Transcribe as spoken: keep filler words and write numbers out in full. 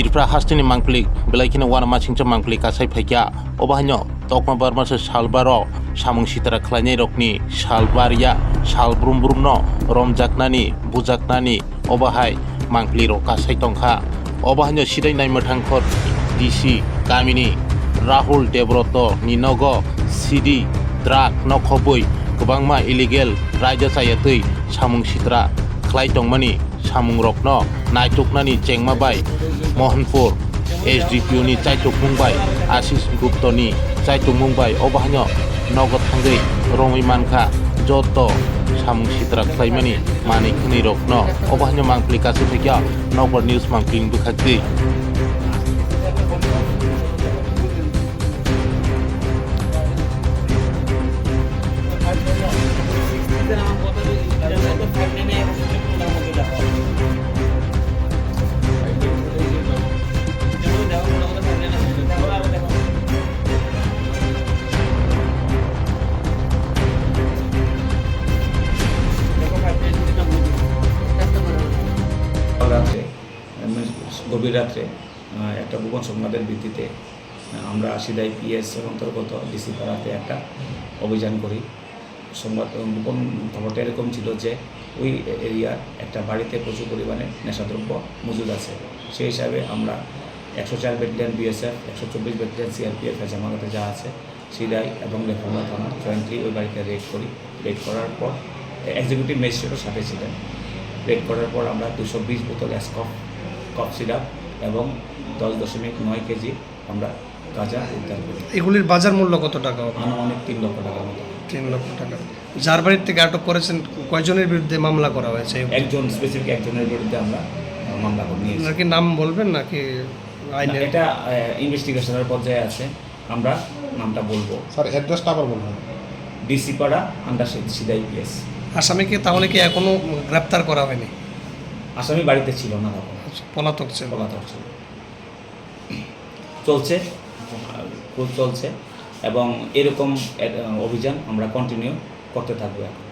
Tripura hasteni mangpili belai kheno uanama singcha mangpili kasai phaikha. Obo haino tokma barma se salbaro samung sitra khlainai rokni salbar ya sal brum brum no romjaknani bujaknani obo hai mangpili rok kasai tongkha. Obo haino sidai naima thangkhor D C kamini Rahul Debrotto ni nogo C D drug no khobwi kwbangma illegal raida chayatwi samung sitra khlai tongmani samungrokno naituknani chengma bai Mohanpur S D P O ni chaitukmung bai Ashish Gupta ni chaitukmung bai obo haino nogo thangwi romwi mankha joto samung sitra khlaimani manwi khwnwi rokno obo haino mangpili kasai phaikha Nokbar News mangpili bwkhak twi. রাত্রে, উম, গভীর রাত্রে, আহ, একটা গোপন সংবাদের ভিত্তিতে, আহ, আমরা সিদাই পিএস এর অন্তর্গত ডিসি পাড়াতে একটা অভিযান করি। সংবাদ, উম, গোপন খবরটা এরকম ছিল যে ওই এরিয়ার একটা বাড়িতে প্রচুর পরিমাণে নেশাদ্রব্য মজুদ আছে। সেই হিসাবে আমরা একশো চার ব্যাটালিয়ন বিএসএফ, একশো চব্বিশ ব্যাটালিয়ন সিআরপিএফ, হেজামাগাতে যা আছে, সিদাই এবং লেফুঙ্গা থানা জয়েন্টলি ওই বাড়িতে রেড করি। রেড করার পর এক্সিকিউটিভ ম্যাজিস্ট্রেটও সাথে ছিলেন। রেড করার পর আমরা দুশো বিশ বোতল স্কফ, কফ সিরাপ এবং দশ দশমিক নয় কেজি আমরা গাঁজা উদ্ধার করি। এগুলির বাজার মূল্য কত টাকা হবে? আনুমানিক তিন লক্ষ টাকার মতো। তিন লক্ষ টাকা। যার বাড়ির থেকে আটক করেছেন, কয়জনের বিরুদ্ধে মামলা করা হয়েছে? একজন, স্পেসিফিক একজনের বিরুদ্ধে আমরা, আহ, মামলা করে নিয়েছি। নাকি নাম বলবেন নাকি না, আইনের? এটা, আহ, ইনভেস্টিগেশনের পর্যায়ে আছে, আমরা নামটা বলবো। স্যার, অ্যাড্রেসটা আবার বলবেন। ডিসি পাড়া, আন্ডার সি-, সিদাই পিএস। আসামিকে তাহলে কি এখনো গ্রেপ্তার করা হয়নি? আসামি বাড়িতে ছিল না তখন। আচ্ছা, পলাতক ছিল। পলাতক ছিল। চলছে, আহ, খুব চলছে এবং এরকম, আহ, অভিযান আমরা কন্টিনিউ করতে থাকবো এখন।